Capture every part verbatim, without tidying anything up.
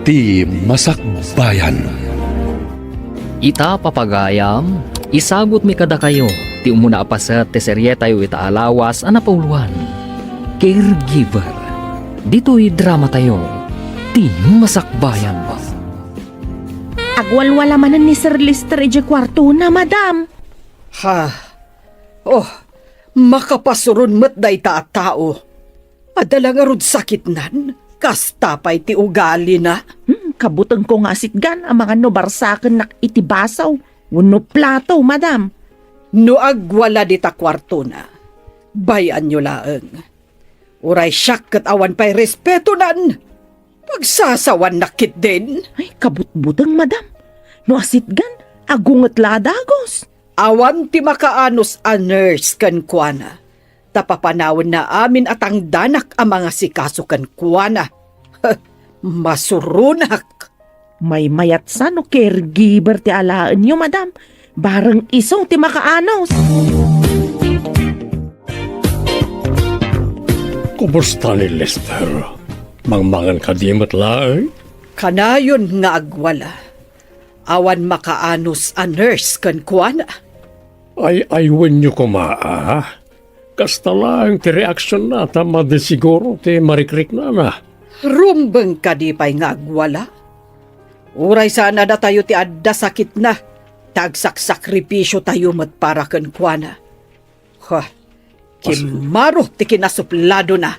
Ti Masakbayan. Ita, papagayam, isagutmi kadakayo ti umuna a paset ti serietayo ita a lawas a napauloan, Caregiver. Ditoy dramatayo, Ti Masakbayan. Agwalwala manen ni Sir Lester idiay kuartona, madam. Ha? Oh, makapasuron met dayta a tao. Adda la ngarud sakitnan? Kasta pay ti ugalina. Hmm, kabutengko nga asitgan amangan no barsakennak iti baso wenno plato, madam. No agwala dita kuartona, bay-anyo laeng. Uray siak ket awan pay respetonan. Pagsasawannak ketdin. Ay, kabutbuteng, madam. No asitgan, agunget la a dagus. Awan ti makaanus a nurse kenkuana. Ta papanawenna amin a tangdanak a mangasikaso kenkuana. Masuronak. Maymayatsa no caregiver ti alaenyo, madam. Bareng isu ti makaanus. Kumusta ni Lester? Mangmangan kadi met laeng? Kanayon nga agwala. Awan makaanus a nurse kenkuana. Ay-aywenyo koma, a? Kasta laeng ti reaksionna ta madi siguro ti marikriknana. Rumbeng kadi pay nga agwala? Uray saan a datayo ti adda sakitna, ta agsaksakripisiotayo met para kenkuana. Ha, kimmaro ti kinasupladona.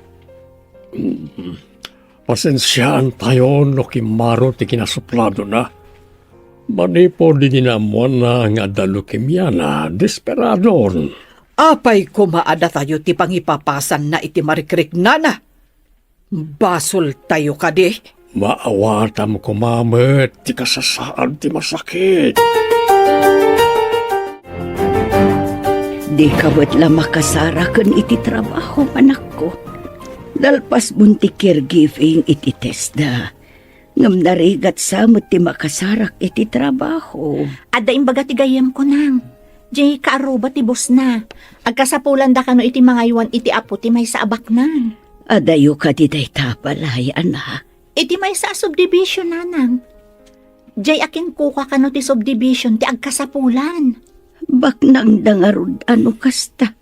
Pasensiaantayo no kimmaro ti kinasupladona. Manipud idi naammoanna nga adda leukemiana, desperadon. Apay koma a datayo ti pangipapasanna iti marikriknana? Basoltayo kadi? Maawatam koma met ti kasasaad ti masakit. Dika met la makasaraken iti trabaho, anakko. Nalpasmon ti caregiving iti TESDA. Ngem narigatsa met ti makasarak iti trabaho. Adda imbaga ti gayyemko, nang. Diay kaarruba ti bosna. Agkasapulanda kano iti mangaywan iti apo ti maysa a baknang. Adayo kadi dayta balay, anak? Iti maysa a subdivision, nanang. Diay a kinkuka kano ti subdivision ti agkasapulan. Baknangda ngarud a no kasta.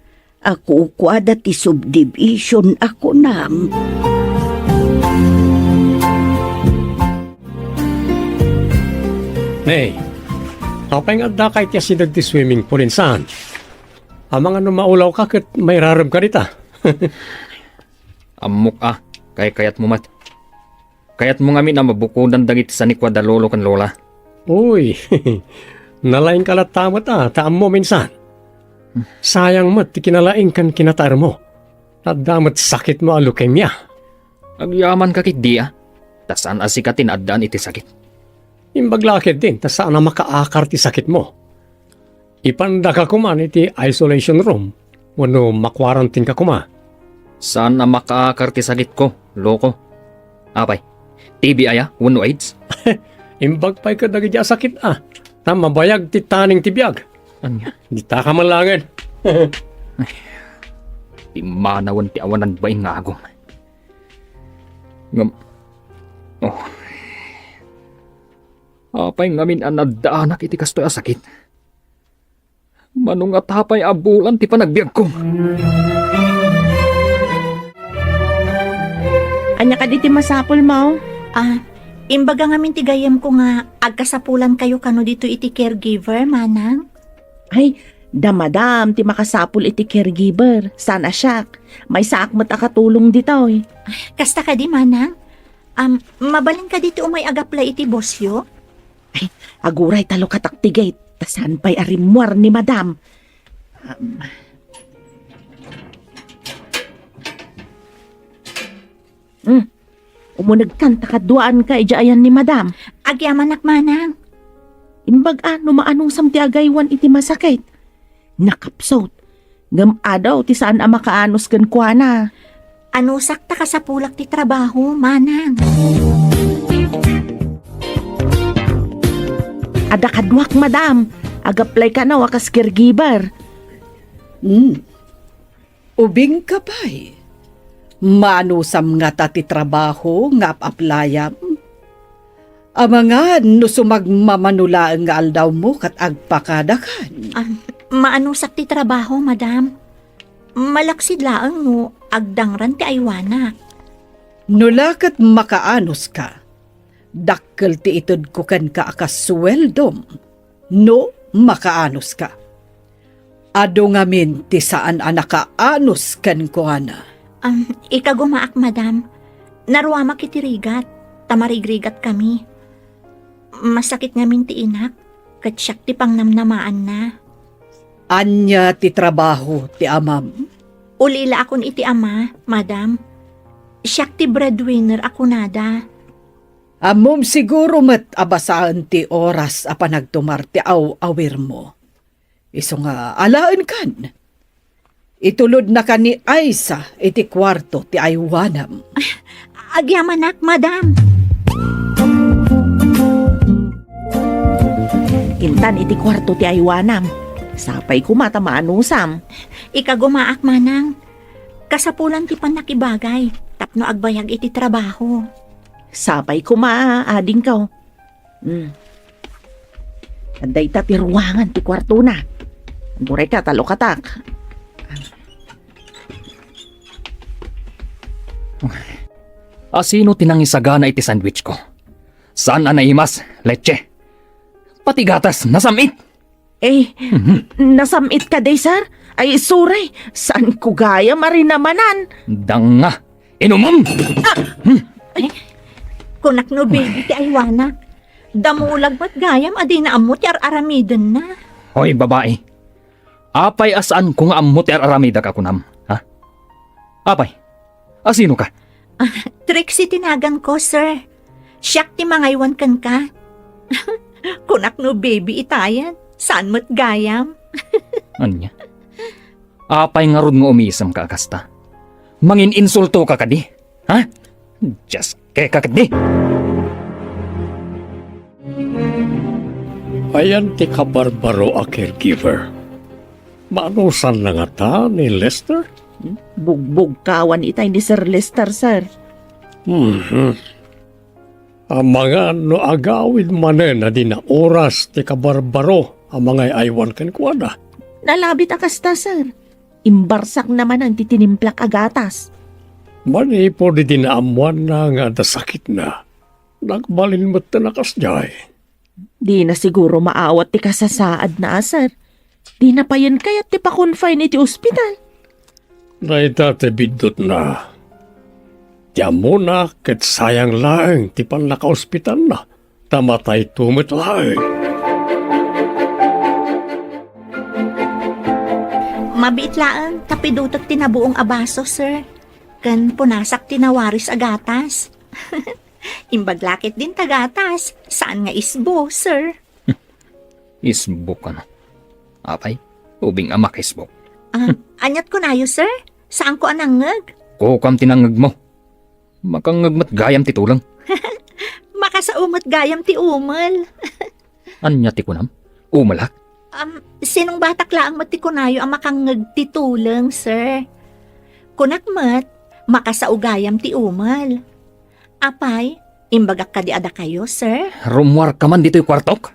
A kukuada ti subdivision a kunam. Nay, apay nga addaka iti asideg ti swimming pool insan? Amangan no maulawka ket mairaremka dita. Ammok a, kaykayatmo met. Kayatmo ngamin a mabukodan dagiti sanikuada lolo ken lola. Uy, nalaingka latta met a, ta ammom insan. Sayang met ti kinalaing ken kinataermo. Adda met sakitmo a leukemia. Agyamanka ketdi a, ta saan a sika ti naaddaan iti sakit. Imbag la ketdin, ta saan a makaakar ti sakitmo. Ipandaka koman iti isolation room wenno makuarantinka koma. Saan a makaakar ti sakitko, loko. Apay, T B aya wenno AIDS? Imbag pay kadagiti a sakit a, ta mabayag ti taning ti biag. Ania? Ditaka man laengen. Ay, timmanawen ti awanan bain nga agum. Ngem, oh. Apay ngamin a naddaanak iti kastoy a sakit? Mano ngata pay a bulan ti panagbiagko? Ania kadi ti masapulmo? Ah, imbaga ngamin ti gayyemko nga agkasapulankayo kano ditoy iti caregiver, manang? Ay, da madam ti makasapul iti caregiver. Saan a siak. Maysaak met a katulong ditoy. Kasta kadi, manang? Am, mabalin kadi ti umay agaplay iti bosyo? Ay, aguray ta lukatak ti gate, ta saan pay a rimmuar ni madam. Um, hmm, umunegkan ta kaduaanka idiay ayan ni madam. Agyamanak, manang. Imbag a no maanusam ti agaywan iti masakit. Nakapsut. Ngem adu ti saan a makaanus kenkuana. Anusak ta kasapulak ti trabaho, manang. Adda kaduak, madam. Agaplay kano a kas caregiver. Hmm. Ubingka pay. Maanusam ngata ti trabaho nga ap-aplayam? Amangan no sumagmamano laeng nga aldawmo ket agpakadakan. Ah, maanusak ti trabaho, madam. Malaksid laeng no agdangran ti aywanak. No la ket makaanuska, dakkel ti itedko kenka a kasueldom no makaanuska. Adu ngamin ti saan a nakaanus kenkuana. Am, ikagumaak, madam. Naruamak iti rigat, ta marigrigatkami. Masakit ngamin ti inak, ket siak ti pangnamnamaanna. Ania ti trabaho ti amam? Ulila akon iti ama, madam. Siak ti breadwinner a kunada. Ammom siguro met a basaen ti oras a panagtumar ti aw-awirmo. Isu nga alaenkan. Itulodnaka ni Aisa iti kuarto ti aywanam. Agyamanak, madam. Intan iti kuarto ti aywanam. Sapay koma ta maanusam. Ikagumaak, manang. Kasapulan ti pannakibagay tapno agbayag iti trabaho. Sapay koma, adingko. Hmm. Dayta ti ruangan ti kuartona. Agurayka ta lukatak. Asino ti nangisagana iti sandwich ko? Saan a naimas, leche. Pati gatas, nasam-it. Eh, Mhm. Nasam-it kadi, sir? Ay, sorry. Saanko gayam a rinamanan. Danga. Inumom! Kunak no baby ti aywana. Damulag met gayam a dina ammo ti ar-aramidenna. Hoy, babai. Apay a saanko nga ammo ti ar-aramidak a kunam, ha? Apay? Asino ka? Ah, Trixie ti naganko, sir. Siak ti mangaywan kenka. Kunak no baby itayen, saan met gayam. Ania? Apay ngarud nga umisem ka a kasta? Mangin-insulto ka kadi? Ha? Dios ka kadi? Ayan ti kabarbaro a caregiver. Maanusanna ngata ni Lester? Bugbugkawan itay ni Sir Lester, sir. Mhm. Amangan no agawid manen a di naoras ti kabarbaro a mangay-aywan kenkuana. Nalabit a kasta, sir. Imbarsakna manen ti tinimplak a gatas. Manipud idi naammoanna nga adda sakitna, nagbalin metten a kasdiay. Dina siguro maawat ti kasasaadna a, sir. Dina payen kayat ti pa-confine iti ospital. Dayta ti biddutna. Ti ammona ket sayang laeng ti pannakaospitalna, ta matayto met laeng. Mabiit laeng ta pidutek ti nabuong a baso, sir. Ken punasak ti nawaris a gatas. Imbag la ketdin ta gatas, saan nga isbo, sir. Isbo kano? Apay, ubing a makaisbo. Ah, aniat kunayo, sir? Saanko a nangngeg? Kukam ti nangngegmo. Makangngeg met gayam ti tuleng. Makasao met gayam ti umel. Ania ti kunam? Umelak? Am, sinungbatak laeng met ti kunayo a makangngeg ti tuleng, sir. Kunak met, makasao gayam ti umel. Apay, imbagak kadi a dakayo, sir? Rummuarka man ditoy kuartok?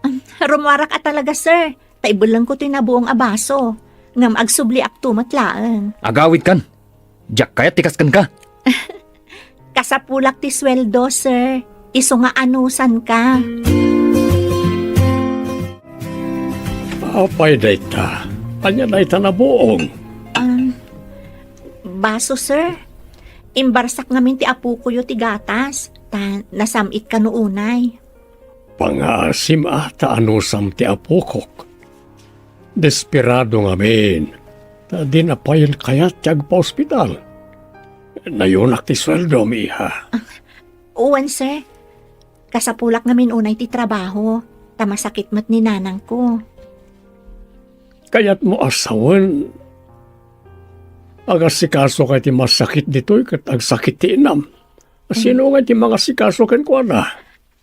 Am, rummuarak a talaga, sir. Ta ibellengko toy nabuong a baso. Ngem agsubliakto met laeng. Agawidkan. Diak kayat ti kas kenka. Kasapulak ti sueldo, sir. Isu nga anusanka. Apay dayta? Ania dayta nabuong? Um, baso, sir. Imbarsak ngamin ti apokoyo ti gatas, ta nasam-it kano unay. Pangaasim a ta anusam ti apokok. Desperado ngamin, ta dina payen kayat ti agpaospital. Nayunak ti sueldom, iha. Wen, sir. Kasapulak ngamin unay ti trabaho, ta masakit met ni nanangko. Kayatmo a sawen, agasikasoka iti masakit ditoy ket agsakit ti inam. Sino nga ti mangasikaso kenkuana?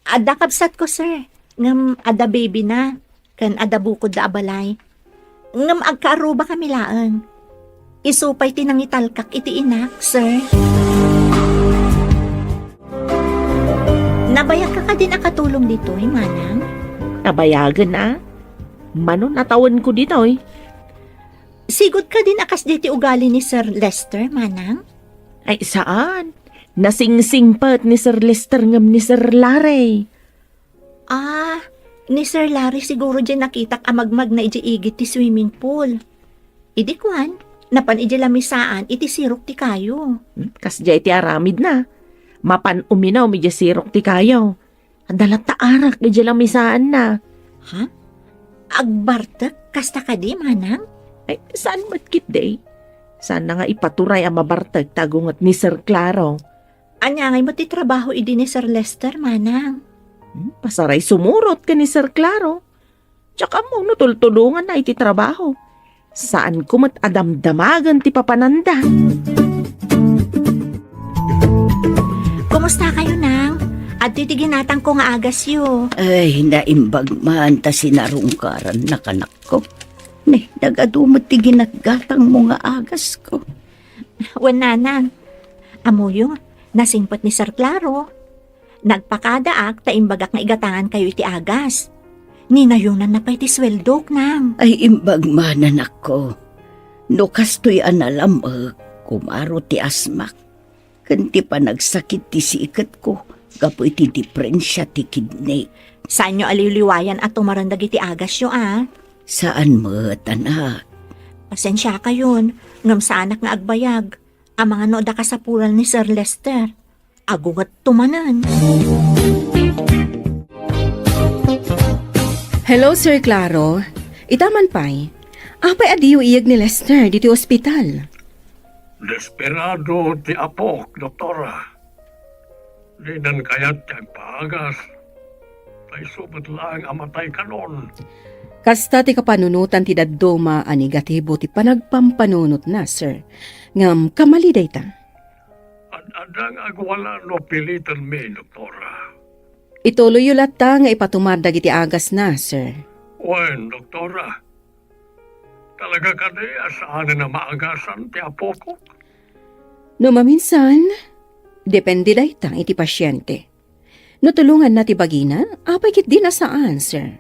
Adda kabsatko, sir. Ngem adda baby na, ken adda bukodda a balay. Ngem agkaarrubakami laeng. Isu pay ti nangitalkak iti inak, sir. Abayag ka kadin a katulong ditoy, manang? Abayagen a. Mano natawenko ditoy. Sigud kadin a kasdiay ti ugali ni Sir Lester, manang? Ay, saan. Nasingsingpet ni Sir Lester ngem ni Sir Larry. Ah, ni Sir Larry siguro diay nakitak a magmagna idiay igid ti swimming pool. Idi kuan, napan idiay lamisaan iti sirok ti kayo. Hmm, kasdiay ti aramidna. Mapan uminom idiay sirok ti kayo. Adda latta arak idiay lamisaanna. Ha? Agbartek? Kasta kadi, manang? Ay, saan met ketdi? Saanna nga ipaturay a mabartek ti agunget ni Sir Claro. Ania ngay met ti trabaho idi ni Sir Lester, manang? Hmm, pasaray sumurot ken ni Sir Claro. Diak ammo no tultulonganna iti trabaho. Saanko met a damdamagen ti papananda. Kumusta kayo, nang? Adtoy ti ginatangko nga agasyo. Ay, naimbag man ta sinarungkarannak, anakko. Ne, nagadu met ti ginatgatangmo nga agasko. Wen, nanang. Ammoyo, nasingpet ni Sir Claro. Nagpakadaak ta imbagak nga igatangankayo iti agas. Ninayonanna pay ti sueldok, nang. Ay, imbag man, anakko. No kastoy a nalam-ek, kumaro ti asmak ken ti panagsakit ti siketko gapu iti diprensia ti kidney. Saanyo a liwliwayan a tumaren dagiti agasyo, a? Saan met, anak. Pasensiakayon, ngem saanak nga agbayag. Amangan no adda kasapulan ni Sir Lester. Agungetto manen. Hello, Sir Claro. Ita man pay, apay a diyo iyeg ni Lester ditoy ospital? Desperado ti apok, doktora. Dinan kayat ti agpaagas. Ta isu met laeng a matay kanon. Kasta ti kapanunotan ti dadduma a negatibo ti panagpampanunotna, sir. Ngem kamali dayta. Ad-adda nga agwala no pilitenmi, doktora. Ituloyyo latta nga ipatumar dagiti agasna, sir. Wen, doktora. Talaga kadi a saanen a maagasan ti apokok? No maminsan, depende dayta iti pasiente. No tulonganna ti bagina, apay ketdi a saan, sir.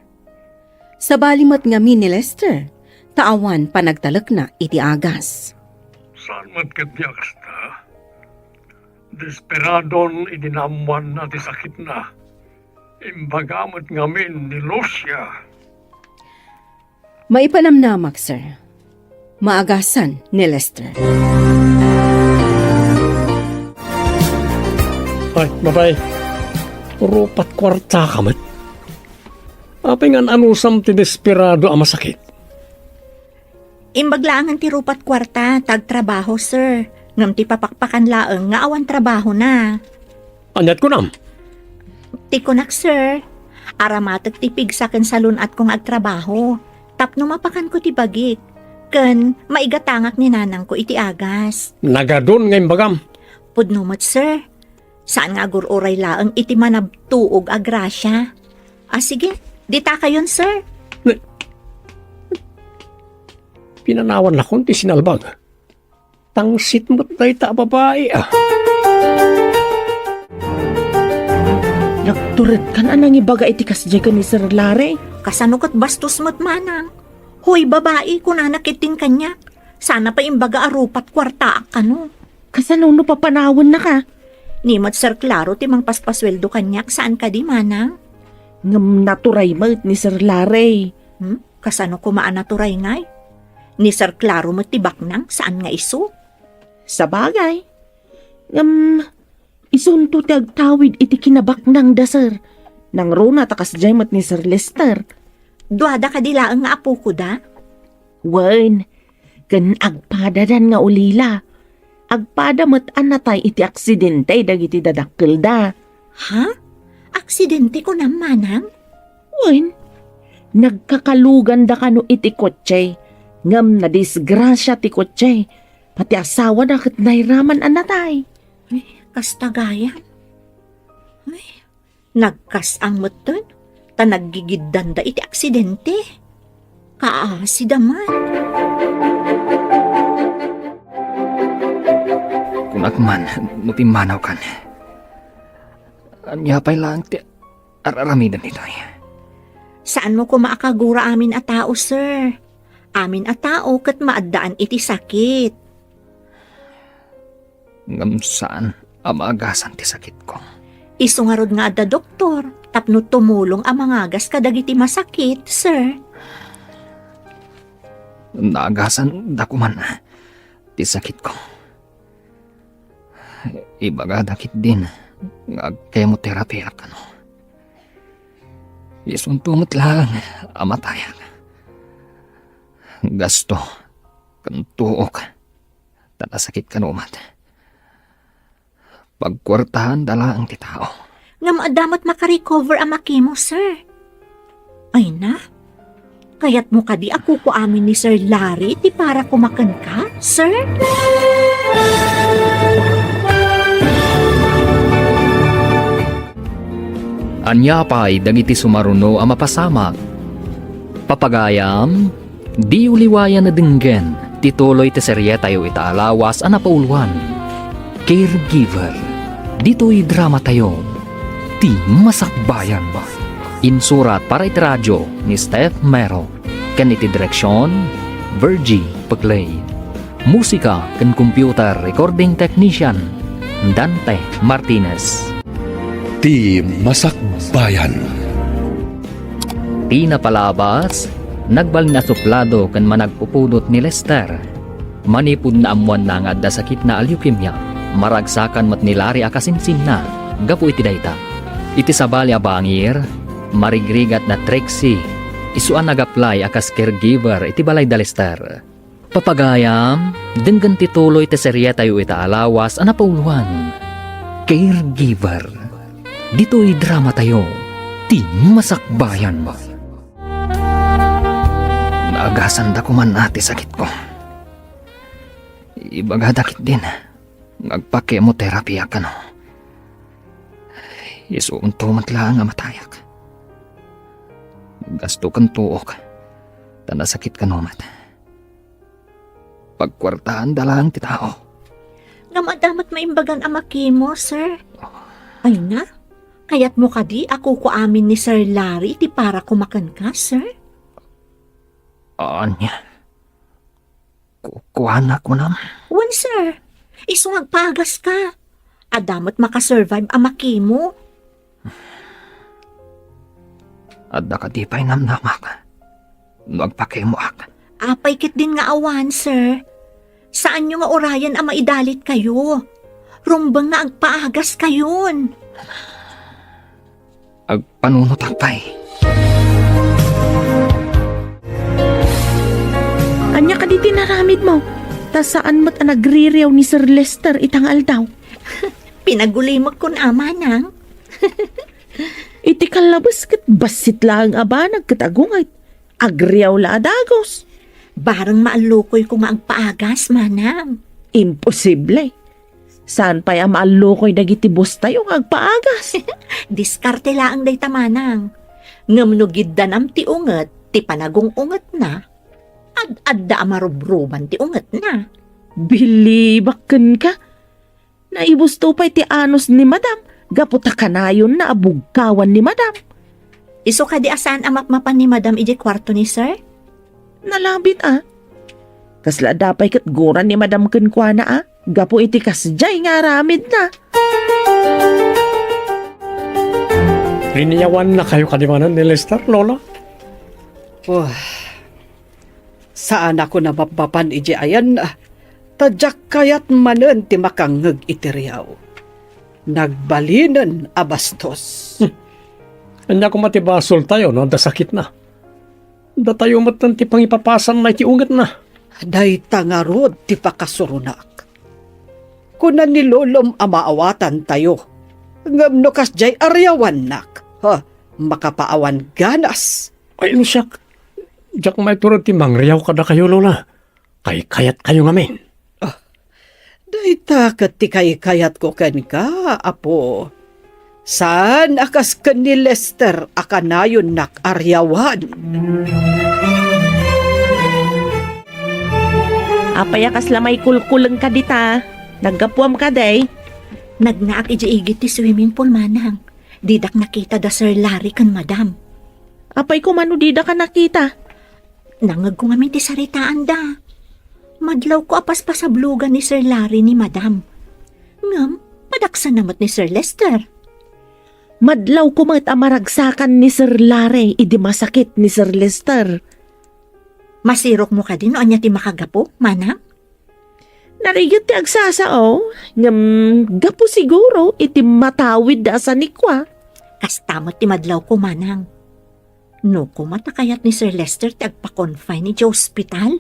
Sabali met ngamin ni Lester, ta awan panagtalekna iti agas. Saan met ketdi a kasta? Desperadon idi naammoanna ti sakitna. Imbaga met ngamin ni Lucia. Maipanamnamak, sir. Maagasan ni Lester. Ay, babae. Rupat kuarta ka met. Apay nga an-anusam ti desperado a masakit? Imbag laengen ti rupat kuarta, ta agtrabaho, sir. Ngem ti papakpakan laeng nga awan trabahona. Aniat kunam? Ti kunak, sir, aramatek ti pigsa ken salun-atko nga agtrabaho. Tapno mapakanko ti bagik, ken maigatangak ni nanangko iti agas. Nagadun nga imbagam. Pudno met, sir. Saan nga agur-uray laeng iti manabtuog a grasia. Ah, sige, dita kayon, sir. Ne-, pinanawannakon ti sinalbag. Tangsit met dayta a babai, a. Nagturedkan a nangibaga iti kasdiay ken ni Sir Larry. Kasano ket bastos met, manang? Hoy, babai, kunana ketdin kaniak. Sana pay imbaga a rupat kuartaak kano. Kasano no papanawennaka? Ni met Sir Claro ti mangpaspasueldo kaniak, saan kadi, manang? Ngem naturay met ni Sir Larry. Hmm? Kasano koma a naturay ngay? Ni Sir Claro met ti baknang, saan nga isu? Sabagay. Ngem, isunto ti agtawid iti kinabaknangda, sir. Nangruna ta kasdiay met ni Sir Lester. Duada kadi laeng nga apokoda? Wen, ken agpadadan nga ulila. Agpada met a natay iti aksidente dagiti dadakkelda. Ha? Aksidente kunam, manang? Wen, nagkakaluganda kano iti kotse, ngem nadisgrasia ti kotse, pati asawana ket nairaman a natay. Ay, kasta gayam. Ay, nagkas-ang metten, ta naggigiddanda iti aksidente. Kaasida man. Kunak man, no pimmanawkan. Ania pay laeng ti ar-aramidem ditoy? Saanmo koma a kagura amin a tao, sir. Amin a tao ket maaddaan iti sakit. Ngem saan a maagasan ti sakitko. Isu ngarud nga adda doktor tapno tumulong a mangagas kadagiti masakit, sir. Naagasan da koman ti sakitko. Ibagada ketdin nga agkemoterapiak kano. Isunto met laeng a matayak. Gasto ken tuok ta nasakit kano met. Pagkuartaanda laeng ti tao. Ngem adda met makarecover a makimo, sir. Ay na, kayatmo kadi a kukuamin ni Sir Larry ti para koma kenka, sir? Ania pay dagiti sumaruno a mapasamak? Papagayam, diyo liwayan a denggen ti tuloy ti serietayo ita a lawas a napauluan, Caregiver. Ditoy dramatayo, Ti Masakbayan. Insurat para iti radio ni Steph Mero, ken iti direksion, Virgie Peclay. Musika ken computer recording technician, Dante Martinez. Ti Masakbayan. Ti napalabas, nagbalin a suplado ken managpupudot ni Lester. Manipud naammoanna nga adda sakitna a leukemia, maragsakan met ni Larry a kasinsinna gapu iti dayta. Iti sabali a bangir, marigrigat da Trixie, isu a nag-apply a kas caregiver iti balay da Lester. Papagayam, denggen ti tuloy ti serietayo ita a lawas a napauluan, Caregiver. Ditoy dramatayo, Ti Masakbayan. Naagasanda koman a ti sakitko. Ibagada ketdin nga agpa-chemotherapy a kano. Isunto met laeng a matayak. Gasto ken tuok, ta nasakit kano met. Pagkuartaanda laeng ti tao. Ngem adda met maimbagan a makimo, sir. Ay na, kayatmo kadi a kukuamin ni Sir Larry ti para koma kenka, sir? Ania? Kukuana, kunam? Wen, sir. Isu nga agpaagaska. Adda met makasurvive a makimo. Adda kadi pay namnamak no agpakemoak? Apay ketdin nga awan, sir. Saanyo nga urayen a maidalitkayo. Rumbeng nga agpaagaskayon. Agpanunotak pay. Ania kadi ti inaramidmo? Ta saan met a nagririaw ni Sir Lester ita nga aldaw. Pinagulimek kun amanang. Iti kallabes ket bassit laeng a banag ket agunget. Agriaw la a dagus. Bareng maallukoyko nga agpaagas, manang. Imposible. Saan pay a maallukoy dagiti boss tayo nga agpaagas? Diskarte laeng dayta, manang. Ngem no giddanam ti unget ti panagung-ungetna, ad-adda a marubruban ti ungetna. Bilibak kenka. Naibusto pay ti anus ni Madam gapu ta kanayonna a bugkawan ni Madam. Isu kadi a saan a mapmapan ni Madam idiay kuarto ni Sir? Nalabit a. Kasla adda pay ket gura ni Madam kenkuana a, gapu iti kasdiay nga aramidna. Riniyawannakayo kadi manen ni Lester, Lola? Oh, saanak a mapmapan idiay ayanna, ta diak kayat manen ti makangngeg iti riaw. Nagbalinen a bastos. Hmm. Ania koma ti basoltayo no adda sakitna? Datayo metten ti pangipapasanna iti ungetna. Dayta ngarud ti pakasuronak. Kuna ni Lolom a maawatantayo. Ngem no kasdiay a riawannak, ha, makapaawan ganas. Ay, no siak, diak maiturod ti mangriaw kadakayo, Lola. Kaykayatkayo ngamin. Ah, dayta ket ti kaykayatko kenka, Apo. Saan a kas ken ni Lester a kanayonnak a riawan. Apay a kasla maikulkuleng ka dita? Naggapuam kadi? Nagnaak idiay igid ti swimming pool, manang. Didak nakita da Sir Larry ken Madam. Apay koma no didaka nakita? Nangngegko ngamin ti saritaanda. Madlawko a paspasablogan ni Sir Larry ni Madam. Ngem, padaksanna met ni Sir Lester. Madlawko met a maragsakan ni Sir Larry idi masakit ni Sir Lester. Masirokmo kadi no ania ti makagapu, Manang? Narigit ti agsasao, ngem gapu siguro iti matawid a sanikua. Kasta met ti madlawko, Manang. No koma ta kayat ni Sir Lester ti agpa-confine idiay ospital?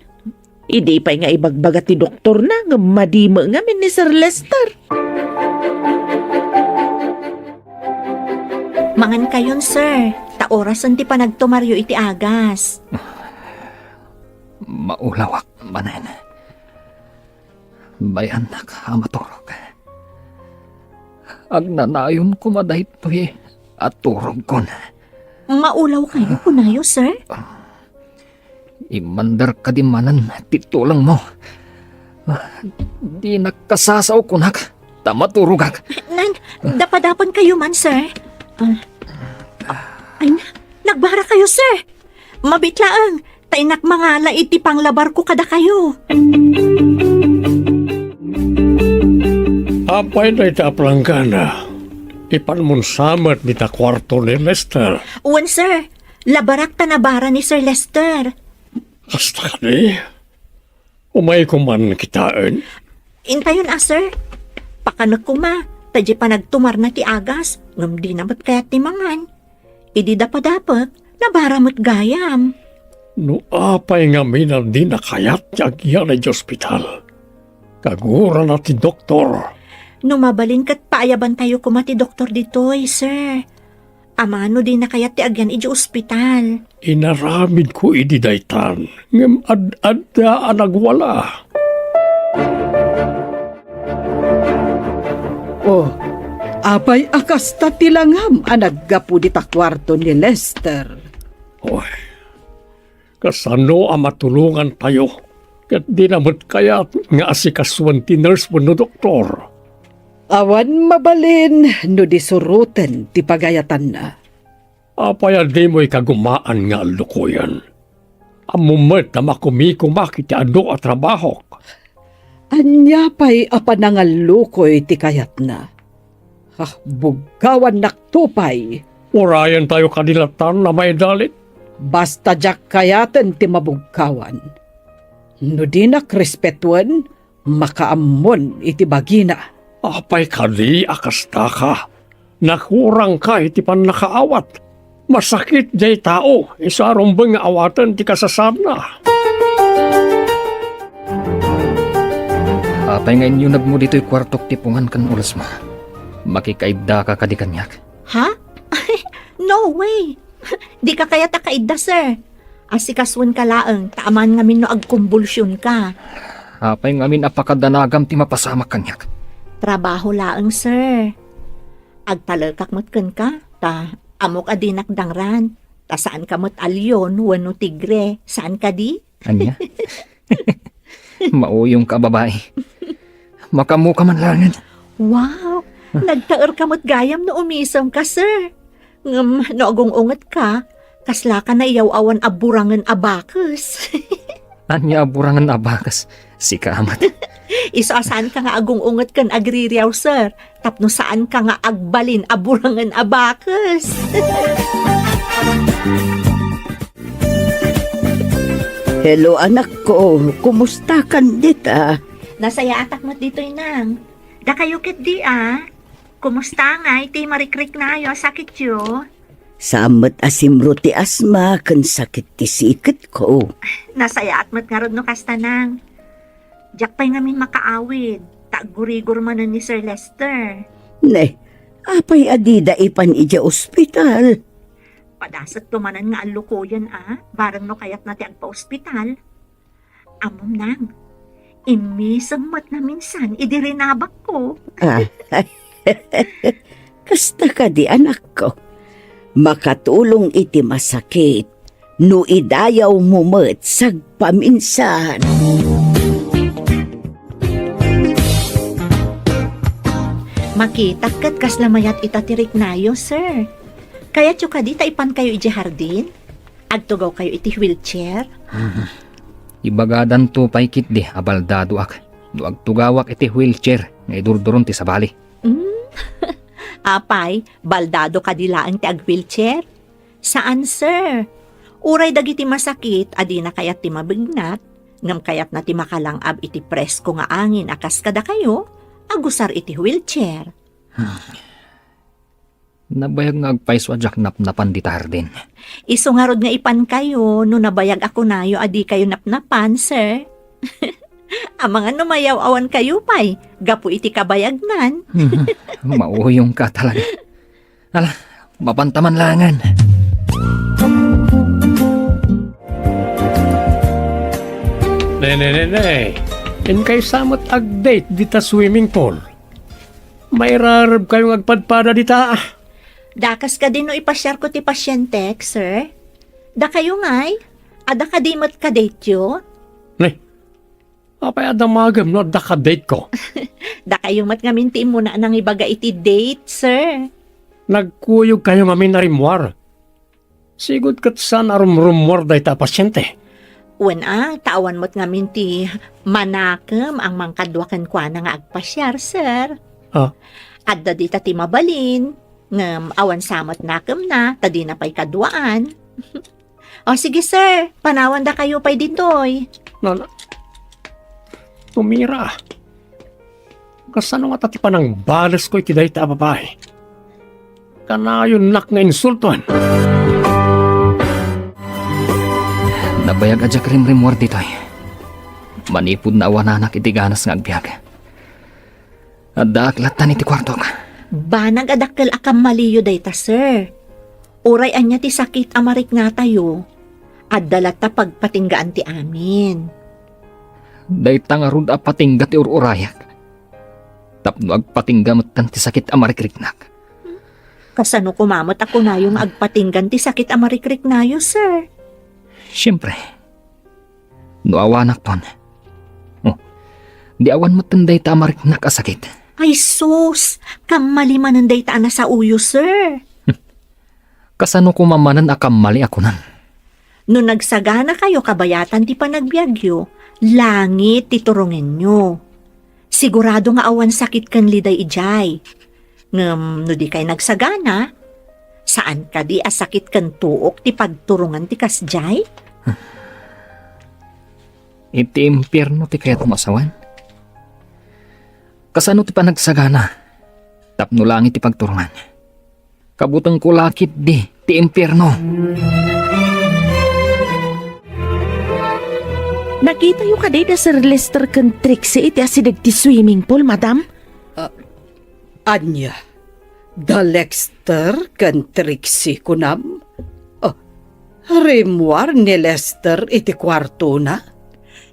Idi pay nga ibagbaga ti doktorna ngem madi met ngamin ni Sir Lester. Mangankayon, sir, ta orasen ti panagtumaryo iti agas. Maulawak manen. Bayannak a maturog. Agnanayon koma daytoy a turogkon. Maulawkayo, kunayo, sir? Immander kadi manen ti tulongmo. Dinak kasasao kunak, ta maturogak. Nan, dapadapankayo man, sir. Ah. Ay na, nagbarakayo, sir. Mabiit laeng, ta innak mangala iti panglabarko kadakayo. Apay dayta a planggana? Ipanmon sa met dita kuarto ni Lester. Wen, sir. Labarak ta nabara ni Sir Lester. Kasta kadi? Umayko man kitaen? Intayon a, sir. Pakanek koma, ta diay panagtumarna ti agas, ngem dina met kayat ti mangan. Idi dapadapek, nabara met gayam. No apay ngamin a dina kayat ti agyan idiay ospital? Kagurana ti doktor. No mabalin ket paayabantayo koma ti doktor ditoy, sir. Amangan no dina kayat ti agyan idiay ospital. Inaramidko idi daytan, ngem ad-adda a nagwala. Oh, apay a kasta ti langam a naggapu dita kuarto ni Lester? Oy, kasano a matulongantayo? Ket dina met kayat nga asikasuen ti nurse wenno doktor? Awan mabalin no di suroten ti pagayatanna. Apay a dimo ikagumaan nga allukoyen? Ammom met a makumikomak iti adu a trabahok. Ania pay a panangallukoy ti kayatna? Ah, buggawannakto pay. Urayentayo kadi latan a maidalit? Basta diak kayaten ti mabuggawan. No dinak respetuen, makaammon iti bagina. Apay kadi a kastaka? Nakurangka iti pannakaawat. Masakit diay tao, isu a rumbeng nga awaten ti kasasaadna. Apay nga inyunegmo ditoy kuartok ti pungan ken ulesmo? Makikaiddaka kadi kaniak? Ha? No way! Dika kayat a kaidda, sir. Asikasuenka laeng, ta aman ngamin no agkumbulsionka. Apay ngamin a pakadanagam ti mapasamak kaniak? Trabaho laeng, sir. Agtalekak met kenka, ta ammok a dinak dangran, ta saanka met a leon wenno tigre, saan kadi? Ania? Mauyongka a babai. Makaammoka man laengen. Wow! Nagtaerka met gayam no umisemka, sir. Ngem no agung-ungetka, kaslaka naiyaw-awan a burangen a bakes. Ania a burangen a bakes? Sika met. Isu a saanka nga agung-unget ken agririaw, sir, tapno saanka nga agbalin a burangen a bakes. Hello, anakko. Kumustakan dita? Nasayaatak met ditoy, nang. Dakayo ketdi, a? Kumusta ngay ti marikriknayo a sakityo? Saan met a simro ti asma ken sakit ti siketko. Nasayaat met ngarud no kasta, nang. Diak pay ngamin makaawid, ta aggurigor manen ni Sir Lester. Ne, apay a dida ipan idiay ospital? Padasetto manen nga allukoyen a, bareng no kayatna ti agpaospital. Ammom, nang, immisem met naminsan idi rinabakko. Ah, kasta kadi, anakko. Makatulong iti masakit no idayawmo met sagpaminsan. Makitak ket kasla mayat ita ti riknayo, sir. Kayatyo kadi ta ipankayo idiay hardin? Agtugawkayo iti wheelchair? Ibagadanto pay ketdi a baldadoak no agtugawak iti wheelchair nga idurduron ti sabali. Hmm? Apay, baldado kadi laeng ti ag-wheelchair? Saan, sir. Uray dagiti masakit a dina kayat ti mabignat, ngem kayatna ti makalang-ab iti presko nga angin a kas kadakayo, agusar iti wheelchair. Nabayag nga agpayso a diak napnapan dita hardin. Isu ngarud nga ipankayo no nabayag a kunayo a dikayo napnapan, sir. Amangan no mayaw-awankayo pay gapu iti kabayagnan. Mauyongka talaga. Ala, mapanta man laengen. Ne, ne, ne, ne. Inkay sa met ag-date dita swimming pool. Mairareb kayo nga agpadpada dita. Dakas kadi no ipasiarko ti pasientek, sir? Dakayo ngay? Adda kadi met ka-date-yo? Ne, apay a damagem no adda ka-date-ko? Dakayo met ngamin ti immuna a nangibaga iti date, sir. Nagkuyog kayo ngamin a rimmuar. Sigud ket saan a rumrummuar dayta a pasiente. Wen a, ta awan met ngamin ti manakem a mangkadua kenkuana nga agpasiar, sir. Ah. Adda dita ti mabalin, ngem awan sa met nakemna, ta dina pay kaduaan. O sige, sir, panawandakayo pay ditoy. Na, na, tumira. Kasano ngata ti panangbalesko iti dayta a babai? Kanayonnak nga insultoen. Nabayag a diak rimrimmuar ditoy. Manipud naawananak iti ganas nga agbiag. Addaak lattan iti kuartok. Banag a dakkel a kammaliyo dayta, sir. Uray ania ti sakit a mariknatayo, adda latta pagpatinggaan ti amin. Dayta ngarud a patingga ti ur-urayak. Tapno agpatingga metten ti sakit a marikriknak. Kasano koma met a kunayo nga agpatinggan ti sakit a marikriknayo, sir? Siempre. No awanakton. Oh, di awan metten dayta a mariknak a sakit. Ay sus! Kammali manen dayta a nasaoyo, sir. Kasano koma manen a kammali a kunam? No nagsaganakayo kabayatan ti panagbiagyo, langit ti turongenyo. Sigurado nga awan sakit ken liday idiay. Ngem no dikay nagsagana, saan kadi a sakit ken tuok ti pagturongan ti kasdiay? Iti impierno ti kayatmo a sawen? Kasano ti panagsagana tapno langit ti pagturongan? Kabutengko la ketdi ti impierno. Nakitayo kadi da Sir Lester ken Trixie iti asideg ti swimming pool, madam? Ah, ania? Da Lester ken Trixie kunam? Ah, rimmuar ni Lester iti kuartona?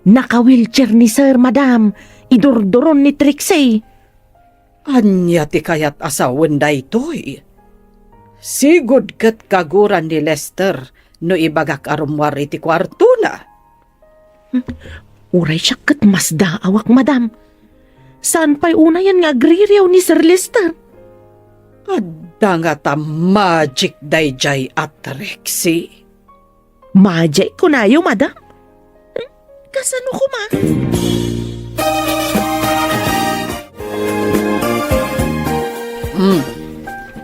Naka-wheelchair ni Sir, madam. Idurduron ni Trixie. Ania ti kayat a sawen daytoy? Sigud ket kaguran ni Lester no ibagak a rummuar iti kuartona. Uray siak ket masdaawak, madam. Saan pay unayen nga agririaw ni Sir Lester? Adda ngata magic daydiay a Trixie? Madiay kunayo, madam? Hmm? Kasano koma? Hmm.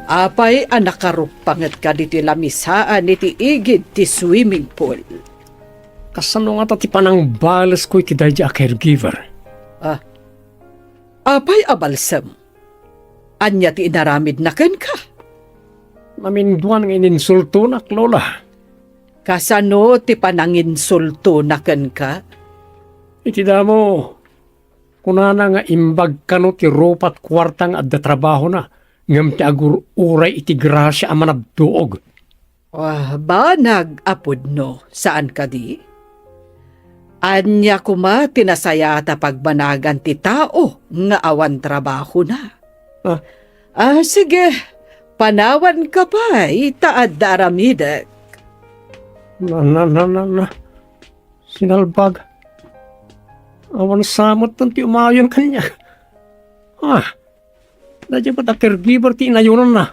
Apay a nakaruppangetka ditoy lamisaan iti igid ti swimming pool? Kasano ngata ti panangbalesko iti daydi a caregiver? Ah. Apay a balsem? Ania ti inaramidna kenka? Naminduan nga ininsultonak, Lola. Kasano ti pananginsultona kenka? Iti damo, kunana nga imbag kano ti rupat kuarta nga adda trabahona, ngem ti agur-uray iti grasia a managduog. Ah, banag a pudno, saan kadi? Ania koma ti nasayaat a pagbanagan ti tao nga awan trabahona? Ah. Ah, sige, panawanka pay ta adda aramidek. Na, na, na, na, na. Sinalbag. Awan sa met ti umayon kaniak. Ah, Daydiay met a caregiver ti inayonanna.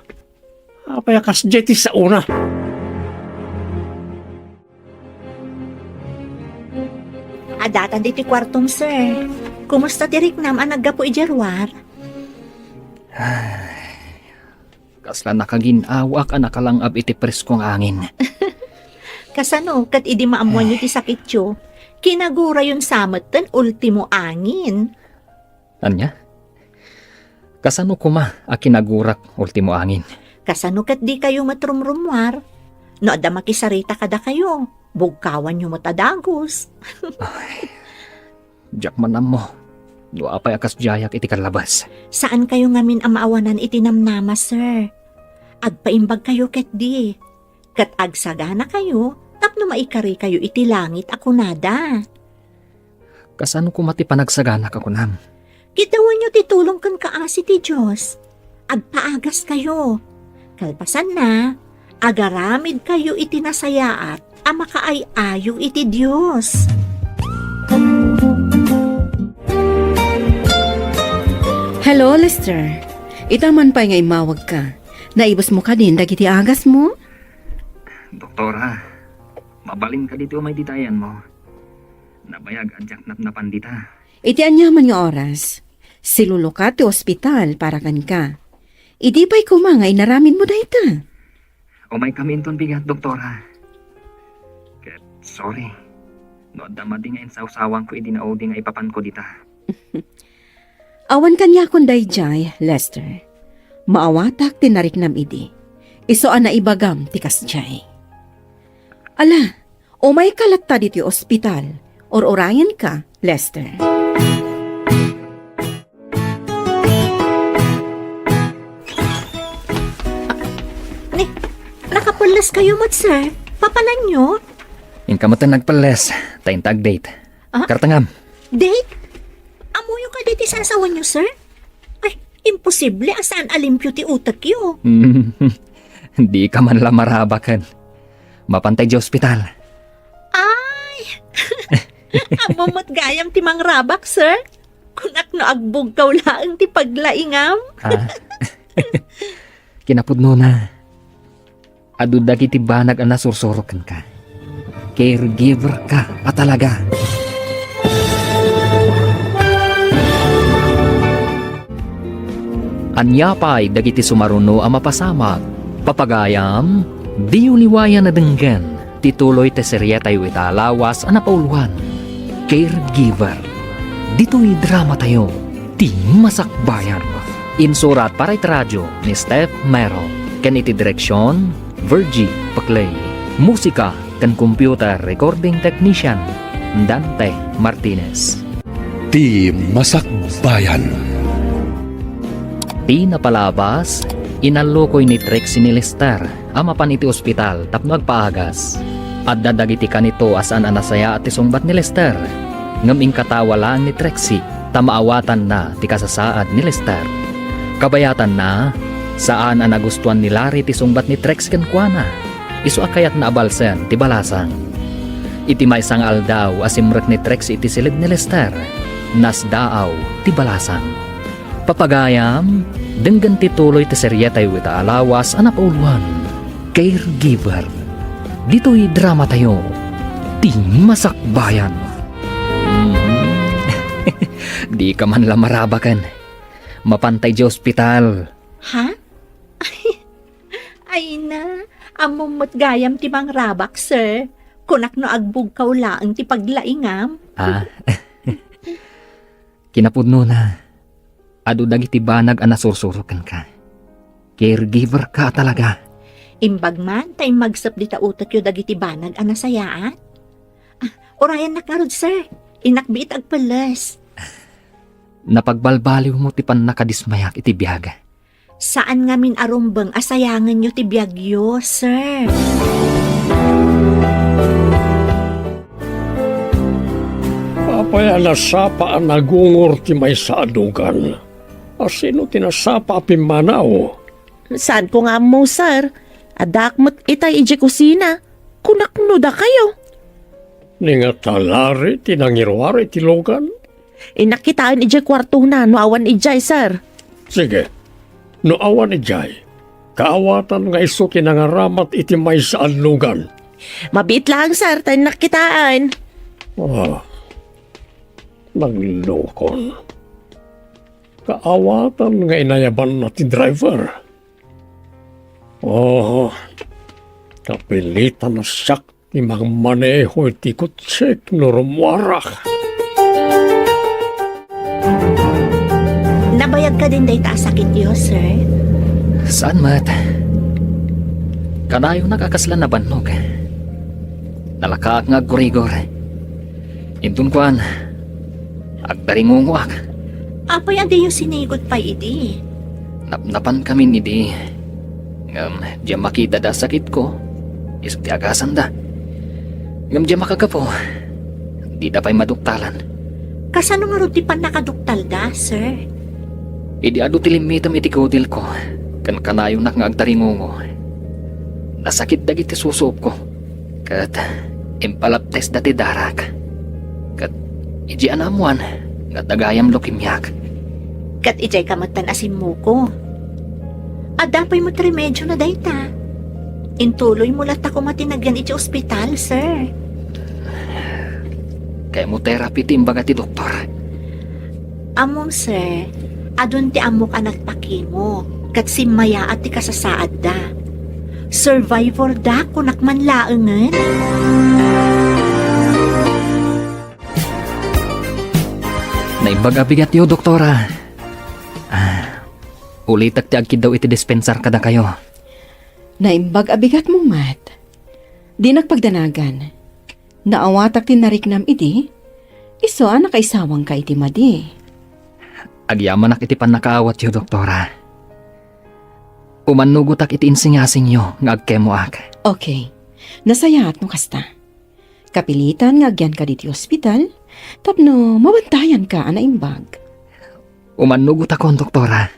Apay a kasdiay ti saona? Adda ditoy ti kuartom, sir. Kumusta ti riknam a naggapu idiay ruar? Kasla nakagin-awaak a nakalang-ab iti presko nga angin. Kasano ket idi maammoanyo ti sakityo, kinagurayon sa metten ultimo angin? Ania? Kasano koma a kinagurak ultimo angin? Kasano ket dikayo met rumrummuar? No adda makisarita kadakayo, bugkawanyo met a dagus. Ay, diak man ammo no apay a kasdiayak iti kallabas. Saankayo ngamin a maawanan iti namnama, sir. Agpaimbagkayo ketdi, ket agsaganakayo tapno maikarikayo iti langit a kunada. Kasano koma ti panagsaganak a kunam? Kitaenyo ti tulong ken kaasi ti Dios. Agpaagaskayo. Kalpasanna, agaramidkayo iti nasayaat a makaay-ayo iti Dios. Hello, Lester. Ita man pay nga immawagka. Naibusmo kadin dagiti agasmo? Doktora, mabalin kadi ti umay dita ayanmo? Nabayag a diak napnapan dita. Iti aniaman nga oras, siluluka ti ospital para kenka. Idi pay koma nga inaramidmo dayta? Umaykami inton bigat, Doktora. Ket sorry no adda madi nga insawsawanko idi naudi nga ipapanko dita. Awan kaniakon daydiay, Lester. Maawatak ti nariknam idi. Isu a naibagam ti kasdiay. Ala, umayka latta ditoy ospital. Ur-urayenka, Lester. Ni, nakapelleskayo met, sir? Papananyo? Inka metten nagpelles, ta inta ag-date. Ah? Kartengam. Date? Ammoyo kadi ti sasawanyo, sir? Ay, imposible a saan a limpio ti utekyo. Dika man la marabaken. Mapantay idiay ospital. Ay! Ammom met gayam ti mangrabak, sir. Kunak no agbugkaw laeng ti paglaingam. Ah. Kinapudnona, adu dagiti banag a nasursurok kenka. Caregiver ka a talaga. Ania pay dagiti sumaruno a mapasamak? Papagayam, diyo liwayan a denggen ti tuloy ti serietayo ita a lawas a napauluan, Caregiver. Ditoy dramatayo, Ti Masakbayan. Insurat para iti radio ni Steph Mero, ken iti direksion, Virgie Paclay. Musika ken computer recording technician, Dante Martinez. Ti Masakbayan. Ti napalabas, inallukoy ni Trixie ni Lester a mapan iti ospital tapno agpaagas. Adda dagiti kanito a saan a nasayaat ti sungbat ni Lester, ngem inkatawa laeng ni Trixie ta maawatanna ti kasasaad ni Lester. Kabayatanna, saan a nagustuan ni Larry ti sungbat ni Trixie kenkuana. Isu a kayatna a balsen ti balasang. Iti maysa nga aldaw a simrek ni Trixie iti siled ni Lester, nasdaaw ti balasang. Papagayam, denggen ti tuloy ti serietayo ita a lawas a napauluan, Caregiver. Ditoy dramatayo, Ti Masakbayan. Dika man la marabaken. Mapantay idiay ospital. Ha? Ay na, ammom met gayam ti mangrabak, sir. Kunak no agbugkaw laeng ti paglaingam. Ah. Kinapudnona, adu dagiti banag a nasursurok kenka. Caregiver ka a talaga. Imbag man ta immagsep dita utekyo dagiti banag a nasayaat. Ah, urayannak ngarud, sir. Innak biit agpelles. Napagbalbaliwmo ti pannakadismayak iti biag. Saan ngamin a rumbeng a sayangenyo ti biagyo, sir. Apay a nasapa a nagungor ti maysa a dugan? A sino ti nasapa a pimmanaw? Saanko nga ammo, sir. Addaak met itay idiay kusina. Kunak no dakayo. Ni nga talari ti nangiruar iti lugan? Innak kitaen idiay kuartona no awan idiay, sir. Sige. No awan idiay, kaawatan nga isu ti nangaramat iti maysa a lugan. Mabiit laeng, sir, ta innak kitaen. Ah, naglukon. Kaawatan nga inayabanna ti driver. Oh, kapilitan a siak ti mangmaneho iti kotsek no rummuarak. Nabayag kadin dayta a sakityo, sir? Saan met? Kanayonak a kasla nabannog. Nalakaak nga aggurigor. Inton kuan, agdaringungoak. Apay a diyo sinigud pay idi? Napnapankamin idi. Ngem diak makita da sakitko, isu ti agasanda. Ngem diak makagapu, dida pay maduktalan. Kasano ngarud ti pannakaduktalda, sir? Idi adu ti limmitem iti kudilko, ken kanayonak nga agdaringungo, nasakit dagiti susuobko. Ket impalaptesda ti darak. Ket idiay naammoan nga dagayam leukemiak. Ket idiay ka metten a simmuko. Adda pay met remedio na dayta. Intuloy mo latta koma ti nagyan iti ospital, sir. Chemotherapy ti imbaga ti doktor. Ammom, sir, adun ti ammok a nagpakimo, ket simmayaat ti kasasaadda. Survivor da, kunak man laengen. Naimbag a bigatyo, doktora. Ah, ulitek ti agkiddaw iti dispensar kadakayo. Naimbag a bigatmo met. Dinak pagdanagan. Naawatak ti nariknam idi, isu a nakaisawangka iti madi. Agyamanak iti pannakaawatyo, doktora. Umannugotak iti insingasingyo nga agkemoak. Okay. Nasayaat no kasta. Kapilitan nga agyanka ditoy ospital tapno mabantayanka a naimbag. Umannugotakon, doktora.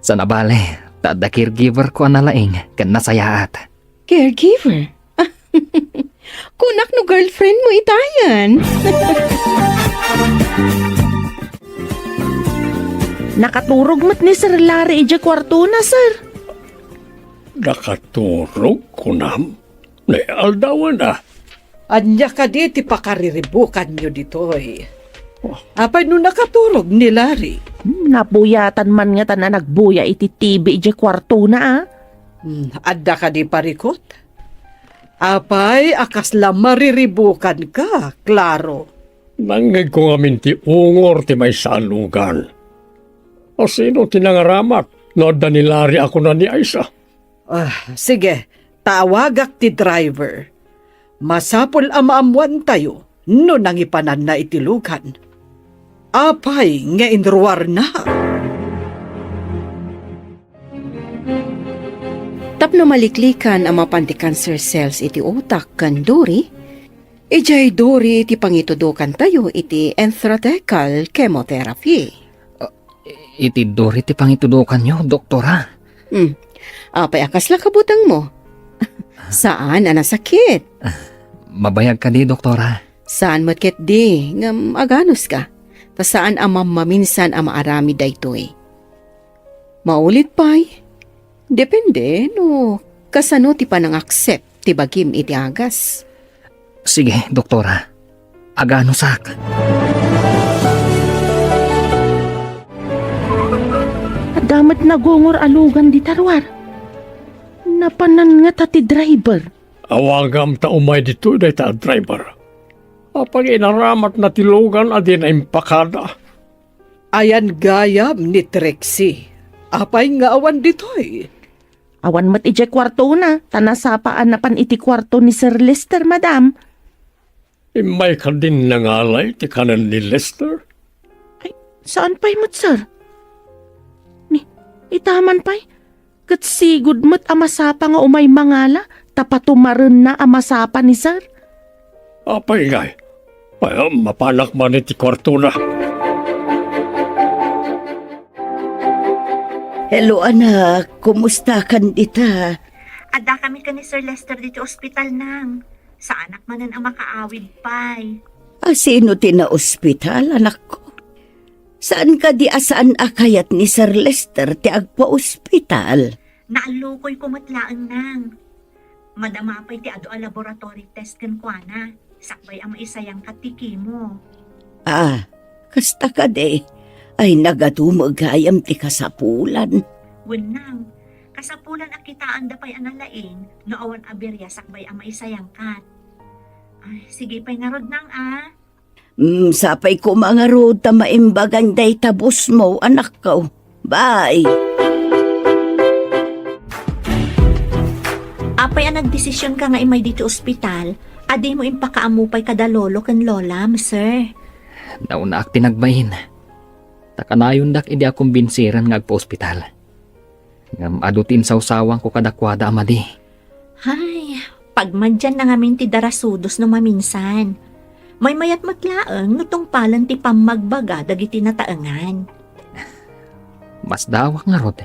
Saan a bale, ta adda caregiver ko a nalaing ken nasayaat. Caregiver? Kunak no girlfriend mo itayan. Nakaturog met ni Sir Larry idiay kuartona, sir. Nakaturog, kunam? Ni aldawen a. Ania kadi ti pakariribukanyo ditoy? Apay no nakaturog ni Larry? Hmm, nabuyatan man ngatan a nagbuya iti T V idiay kuartona, a. Hmm, adda kadi parikut? Apay a kasla mariribukanka, Claro? Nangngegko ngamin ti ungor ti maysa a lugan. A sino ti nangaramat no adda ni Larry a kuna ni Aisa? Ah, sige, tawagak ti driver. Masapul a maammoantayo no nangipananna iti lugan. Apay nga inruarna? Tapno maliklikan a mapan ti cancer cells iti utak ken duri, idiay duri ti pangitudokantayo iti intrathecal chemotherapy. Ah, iti duri ti pangitudokanyo, doktora? Hmm. Apay a kasla kabutengmo? Saan a nasakit? Ah, mabayag kadi, doktora? Saan met ketdi, ngem aganuska, ta saan a mammaminsan a maaramid daytoy. Maulit pay, depende no kasano ti panang-accept ti bagim iti agas. Sige, doktora. Aganusak. Adda met nagungor a lugan dita ruar. Napanan ngata ti driver. Awagam ta umay ditoy dayta a driver. Apay nga inaramatna ti lugan a dina impakada? Ayan gayam ni Trixie. Apay nga awan ditoy? Awan met idiay kuartona, ta nasapa a napan iti kuarto ni Sir Lester, madam. Immay kadin nangalay ti kanen ni Lester? Ay, saan pay met, sir? Ni, itaman pay? Ket sigud met a masapa nga umay mangala, ta patumarenna a masapa ni sir. Apay ngay? Ay, mapanak man iti kuartona. Hello, anak. Kumusta kan dita? Adda kami ken ni Sir Lester diti ospital, nang. Saanak manen a makaawid pay. A, sino ti naospital, anakko? Saan kadi a saan a kayat ni Sir Lester ti agpaospital? Naallukoyko met laeng, Nang. Madama pay ti adu a laboratory test kenkuana, sakbay a maisayangkat ti chemo. Ah, kasta kadi. Ay, nagadu met gayam ti kasapulan. Wen, Nang, kasapulan a kitaanda pay a nalaing no awan a biria sakbay a maisayangkat. Ay, sige pay ngarud, Nang, a. Mm, sapay koma ngarud ta maimbagan dayta boss mo, anakko. Bye. Apay a nagdesisionka nga immay ditoy ospital, a dimo impakaammo pay kada lolo ken lolam, sir? Naunaak ti nagbain. Ta kanayondak idi a kumbinsiren nga agpaospital. Ngem adu ti insawsawanko kadakuada a madi. Hay, pagmadianna ngamin ti darasudos no maminsan. Maymayat met laeng no tungpalen ti pammagbaga dagiti nataengan. Masdaawak ngarud.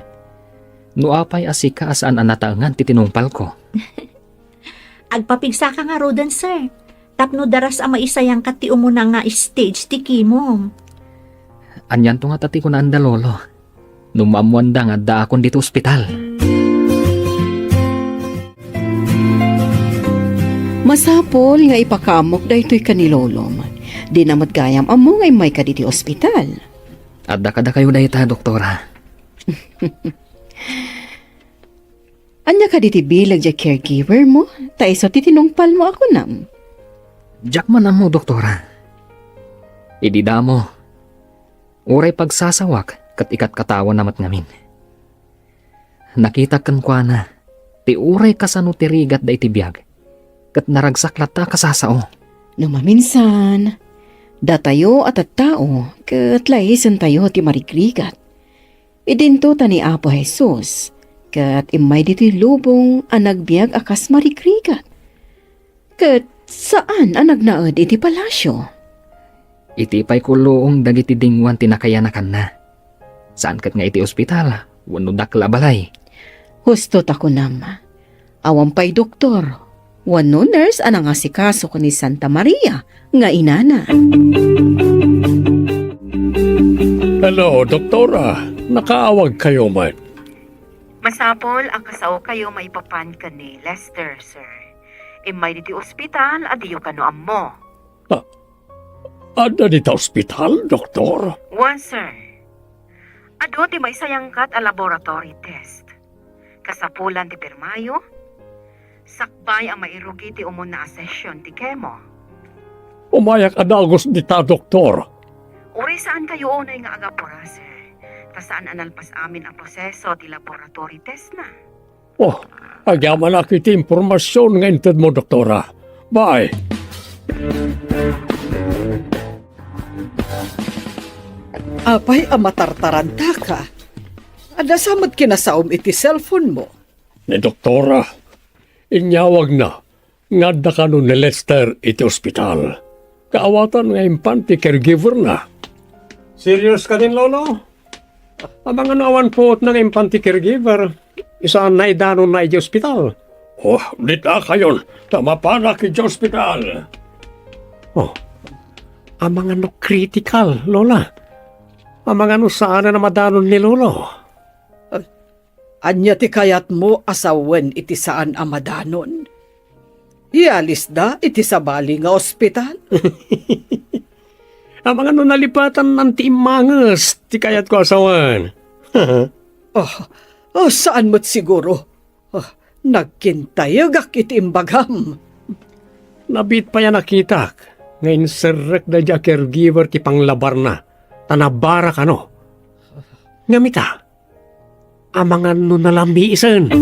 No apay a sika a saan a nataengan ti tinungpalko. Agpapigsaka ngaruden, sir, tapno daras a maisayangkat ti umuna nga stage ti chemo. Anianto ngata ti kunaanda, Lolo? No maammoanda nga addaakon ditoy ospital. Masapul nga ipakaammok daytoy ken ni Lolom. Dina met gayam ammo nga immayka ditoy ospital. Adda kadakayo dayta, doktora. Ania kadi ti bileg diay caregiver mo? Ta isu ti tinungpal mo a kunam. Diak man ammo, doktora. Idi damo, uray pagsasawak ket ikatkatawana met ngamin. Nakitak kenkuana ti uray kasano ti rigatda iti biag, ket naragsak latta a kasasao. No maminsan, datayo a tattao ket laisentayo ti marigrigat. Idinto ta ni Apo Jesus, ket immay ditoy lubong a nagbiag a kas marigrigat. Ket saan a nagnaed iti palasio. Iti pay kulluong dagiti dinguan ti nakayanakanna. Saan ket nga iti ospital, wenno dakkel a balay. Husto ta kunam, awan pay doktor wenno nurse a nangasikaso ken ni Santa Maria nga inana. Hello, doktora. Nakaawagkayo met. Masapul a kasaokayo maipapan ken ni Lester, sir. Immay ditoy ospital a diyo kano ammo. Ah, adda dita ospital, doktor? Wen, sir. Adu ti maisayangkat a laboratory test. Kasapulan ti pirmayo, sakbay a mairugi ti umuna a session ti chemo. Umayak a dagus dita, doktor. Uray saankayo unay nga agapura, sir. Ta saan a nalpas amin a proseso ti laboratory testna. Oh, agyamanak iti impormasion nga intedmo, doktora. Bye. Apay a matartarantaka? Adda sa met kinasaom iti cellphone mo? Ni doktora, inyawagna nga adda kano ni Lester iti ospital. Kaawatan nga impan ti caregiver-na. Serious kadin, Lolo? Amangan no awan puotna nga impan ti caregiver, isu a naidanonna idiay ospital. Oh, dita kayon, ta mapanak idiay ospital. Oh, amangan no critical, Lola. Amangan no saan a madanon ni Lolo. Ania ti kayatmo a sawen iti saan a madanon? Ialisda iti sabali nga ospital? Amangan no nalipatannan ti immanges ti kayatko a sawen. Oh, oh, saan met siguro? Oh, nagkintayegak iti imbagam. Nabiit pay a nakitak nga inserrek daydi a caregiver ti panglabarna, ta nabara kano. Ngem ita, amangan no nalamiisen.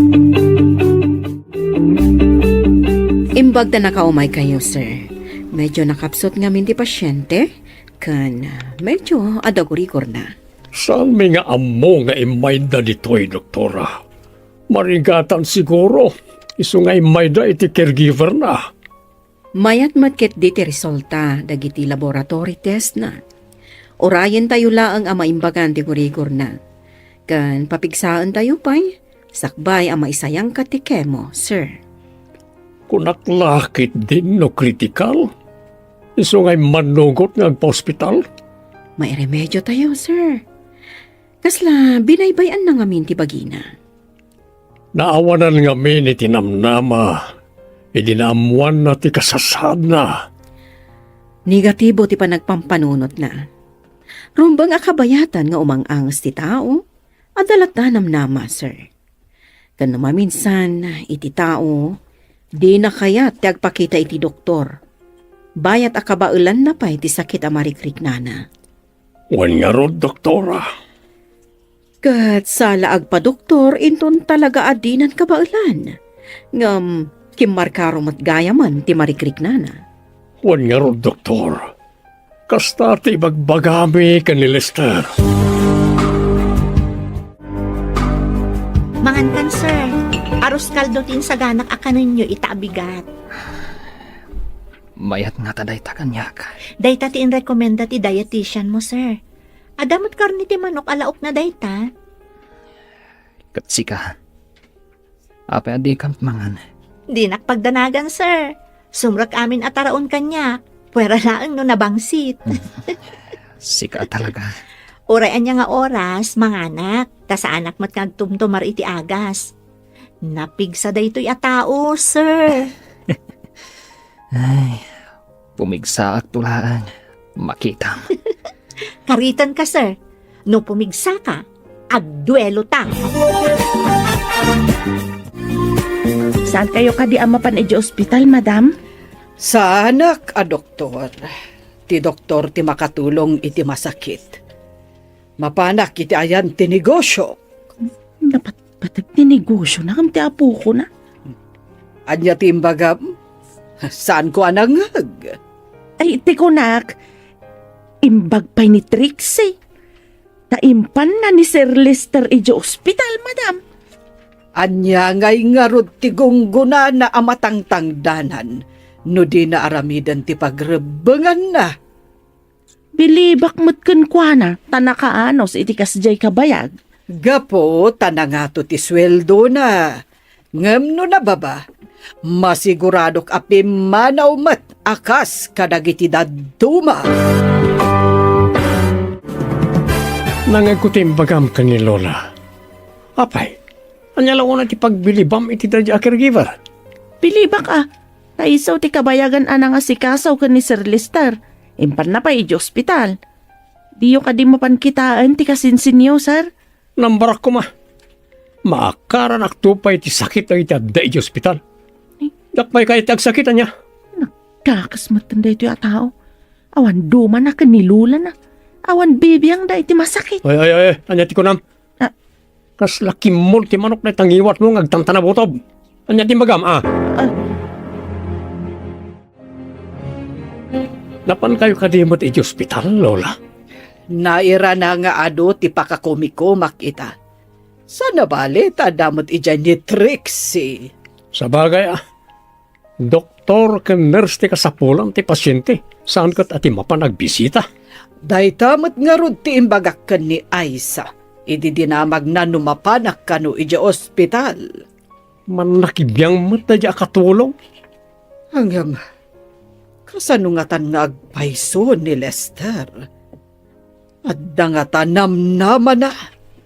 Imbag ta nakaumaykayo, sir. Medyo nakapsut ngamin ti pasiente, ken, ah, medyo adda gurigorna. Saanmi nga ammo nga immayda ditoy, doktora. Marigatan siguro, isu nga immayda iti caregiver-na. Mayat met ketdi ti resulta dagiti laboratory test-na. Urayentayo laeng a maimbagan ti gurigorna. Ken papigsaentayo pay, sakbay a maisayangkat ti chemo, sir. Kunak la ketdin no kritikal? Isu nga immannugot nga agpaospital? Mairemediotayo, sir. Kasla binaybay-anna ngamin ti bagina. Naawanan ngamin iti namnama idi naammoanna ti kasasaadna. Negatibo ti panagpampanunotna. Rumbeng a kabayatan nga umang-angas ti tao, adda latta namnama, sir. Ken no maminsan, iti tao, dina kayat ti agpakita iti doktor. Bayat a kabaelanna pay ti sakit a marikriknana. Wen ngarud, doktora. Ket sala agpadoktor inton talaga a dinan kabaelan. Ngem kimmarkaro met gayamen ti marikriknana. Wen ngarud, doktor. Kasta ti ibagbagami ken ni Lester. Mangan kan, sir. Arroz caldo ti insaganak a kanenyo ita a bigat. Mayat ngata dayta kaniak. Dayta ti inrekomenda ti dietitian mo, sir. Adda met karne ti manok a laokna dayta. Ket sika, apay a dikam mangan? Dinak pagdanagan, sir. Sumrek amin a taraon kaniak. Puera laeng no nabangsit. Sika talaga. Uray ania nga oras, manganak. Ta saanak met nga agtumtumar iti agas. Napigsa daytoy a tao, sir. Ay, pumigsaak to laeng. Makitam. Karitan ka, sir. No pumigsa ka, agduelo ta. Saan kayo kadi a mapan iti ospital, madam? Saanak a doktor. Ti doktor ti makatulong iti masakit. Mapanak iti ayan ti negosyo. Napatpateg ti negosyo na kam ti apoko na. Ania ti imbagam? Saanko a nangngeg. Ay, ti kunak, imbag pay ni Trixie. Ta impanna ni Sir Lester idiay ospital, madam. Ania ngay ngarud ti gunggonana a matangtangdanan no dina aramiden ti pagrebbenganna? Bilibak met kenkuana ta nakaanus iti kasdiay kabayag. Gapu ta nangato ti sueldona. Ngem no nababa, masiguradok a pimmanaw met a kas kadagiti dadduma. Nangngegko ti imbagam ken ni Lola. Apay, ania la unay ti pagbilibam iti daydi a caregiver? Bilibak a, ta isu ti kabayagan a nangasikaso ken ni Sir Lester. Impanna pay idiay ospital. Diyo kadi mapan kitaen ti kasinsinyo, sir? Nambarak koma. Maakaranakto pay ti sakit dagiti adda idiay ospital. Diak pay kayat ti agsakit, ania? Nagkakas met daytoy a tao. Awan dumana ken ni Lolana. Awan bibiangda iti masakit. Ay, ay, ay, ania ti kunam? Ah. Kasla kimmol ti manok dayta ngiwatmo nga agtantanabutob. Ania ti imbagam, a? Ah. Napankayo kadi met iti ospital, Lola? Nairana nga adu ti pakakumikumak ita. Saan a bale ta adda met idiay ni Trixie. Sabagay, a. Doktor ken nurse ti kasapulan ti pasiente, saan ket a ti mapan agbisita. Dayta met ngarud ti imbagak ken ni Aisa, idi dinamagna no mapanak kano idiay ospital. Mannakibiang met daydi a katulong. Ngem, kasano ngatan nga agpayso ni Lester? Adda ngata namnamana?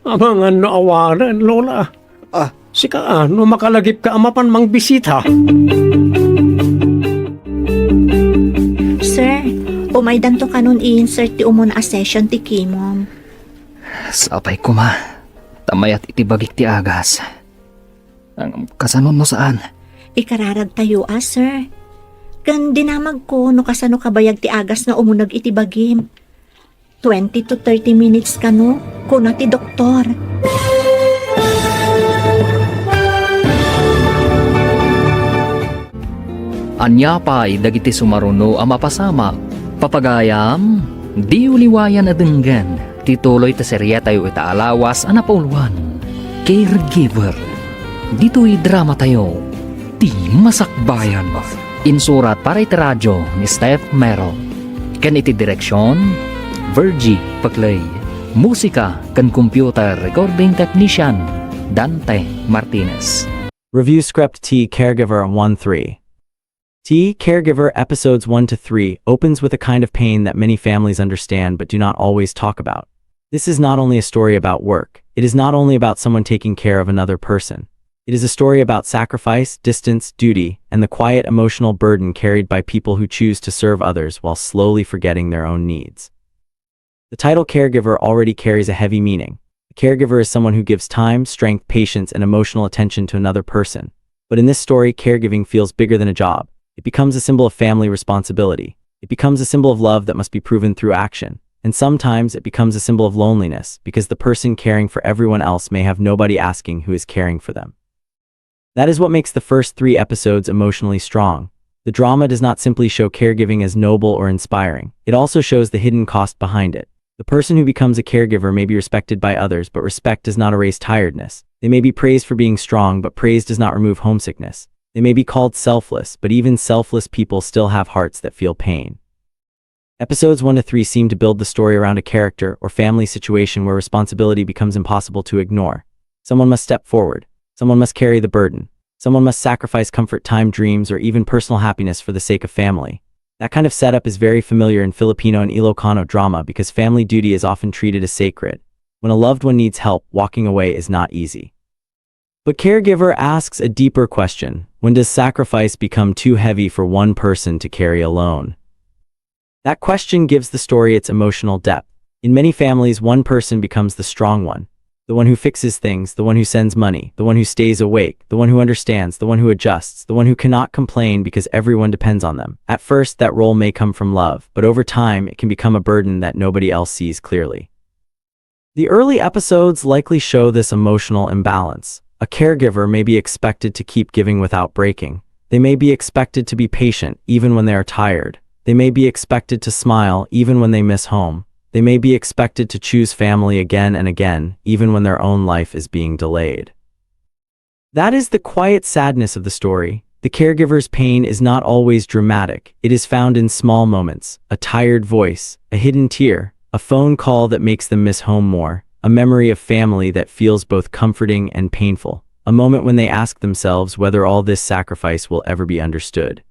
Amangan no awanen, Lola. Ah. Sika, a, no makalagipka a mapan mangbisita? Sir, umaydanto kanon i-insert ti umuna a session ti chemo. Sapay koma, ta mayat iti bagik ti agas. Ang kasano no saan? Ikararagtayo a, sir. Ken dinamagko no kasano kabayag ti agas nga umuneg iti bagim. Twenty to thirty minutes kano, kuna ti doktor. Ania pay dagiti sumaruno a mapasamak? Papagayam, diyo liwayan a denggen ti tuloy ti serietayo ita a lawas a napauluan, Caregiver. Ditoy dramatayo, Ti Masakbayan. Insurat para iti radyo ni Steph Mero. Ken iti direksion, Virgie Paclay. Musika ken computer recording technician, Dante Martinez. Review script ti Caregiver one three. T Caregiver episodes one to three opens with a kind of pain that many families understand but do not always talk about. This is not only a story about work, it is not only about someone taking care of another person. It is a story about sacrifice, distance, duty, and the quiet emotional burden carried by people who choose to serve others while slowly forgetting their own needs. The title caregiver already carries a heavy meaning. A caregiver is someone who gives time, strength, patience, and emotional attention to another person. But in this story, caregiving feels bigger than a job. It becomes a symbol of family responsibility. It becomes a symbol of love that must be proven through action. And sometimes it becomes a symbol of loneliness because the person caring for everyone else may have nobody asking who is caring for them. That is what makes the first three episodes emotionally strong. The drama does not simply show caregiving as noble or inspiring, it also shows the hidden cost behind it. The person who becomes a caregiver may be respected by others, but respect does not erase tiredness. They may be praised for being strong, but praise does not remove homesickness. They may be called selfless, but even selfless people still have hearts that feel pain. Episodes one to three seem to build the story around a character or family situation where responsibility becomes impossible to ignore. Someone must step forward. Someone must carry the burden. Someone must sacrifice comfort, time, dreams, or even personal happiness for the sake of family. That kind of setup is very familiar in Filipino and Ilocano drama because family duty is often treated as sacred. When a loved one needs help, walking away is not easy. But Caregiver asks a deeper question. When does sacrifice become too heavy for one person to carry alone? That question gives the story its emotional depth. In many families, one person becomes the strong one, the one who fixes things, the one who sends money, the one who stays awake, the one who understands, the one who adjusts, the one who cannot complain because everyone depends on them. At first, that role may come from love, but over time, it can become a burden that nobody else sees clearly. The early episodes likely show this emotional imbalance. A caregiver may be expected to keep giving without breaking. They may be expected to be patient even when they are tired. They may be expected to smile even when they miss home. They may be expected to choose family again and again, even when their own life is being delayed. That is the quiet sadness of the story. The caregiver's pain is not always dramatic. It is found in small moments, a tired voice, a hidden tear, a phone call that makes them miss home more, a memory of family that feels both comforting and painful, a moment when they ask themselves whether all this sacrifice will ever be understood.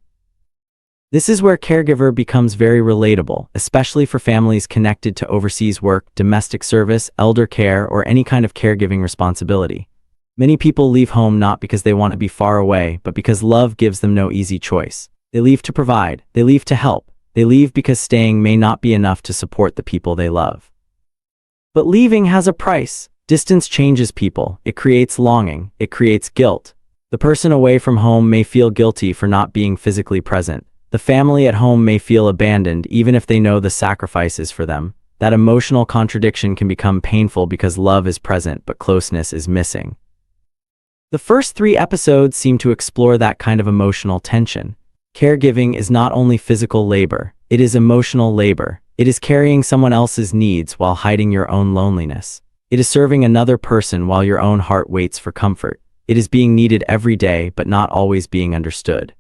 This is where Caregiver becomes very relatable, especially for families connected to overseas work, domestic service, elder care, or any kind of caregiving responsibility. Many people leave home not because they want to be far away, but because love gives them no easy choice. They leave to provide, they leave to help, they leave because staying may not be enough to support the people they love. But leaving has a price. Distance changes people. It creates longing. It creates guilt. The person away from home may feel guilty for not being physically present. The family at home may feel abandoned even if they know the sacrifice is for them. That emotional contradiction can become painful because love is present but closeness is missing. The first three episodes seem to explore that kind of emotional tension. Caregiving is not only physical labor, it is emotional labor. It is carrying someone else's needs while hiding your own loneliness. It is serving another person while your own heart waits for comfort. It is being needed every day but not always being understood.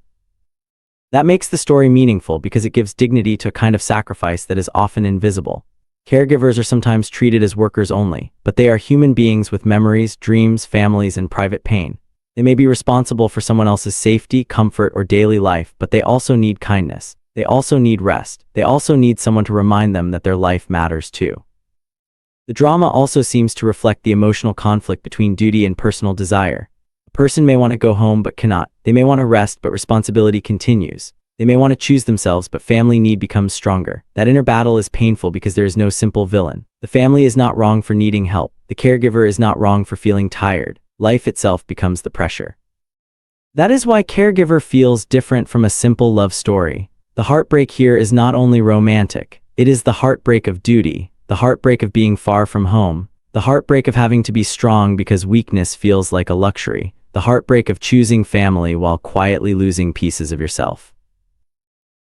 That makes the story meaningful because it gives dignity to a kind of sacrifice that is often invisible. Caregivers are sometimes treated as workers only, but they are human beings with memories, dreams, families, and private pain. They may be responsible for someone else's safety, comfort, or daily life, but they also need kindness. They also need rest. They also need someone to remind them that their life matters too. The drama also seems to reflect the emotional conflict between duty and personal desire. A person may want to go home but cannot. They may want to rest, but responsibility continues. They may want to choose themselves, but family need becomes stronger. That inner battle is painful because there is no simple villain. The family is not wrong for needing help. The caregiver is not wrong for feeling tired. Life itself becomes the pressure. That is why Caregiver feels different from a simple love story. The heartbreak here is not only romantic, it is the heartbreak of duty, the heartbreak of being far from home, the heartbreak of having to be strong because weakness feels like a luxury, the heartbreak of choosing family while quietly losing pieces of yourself.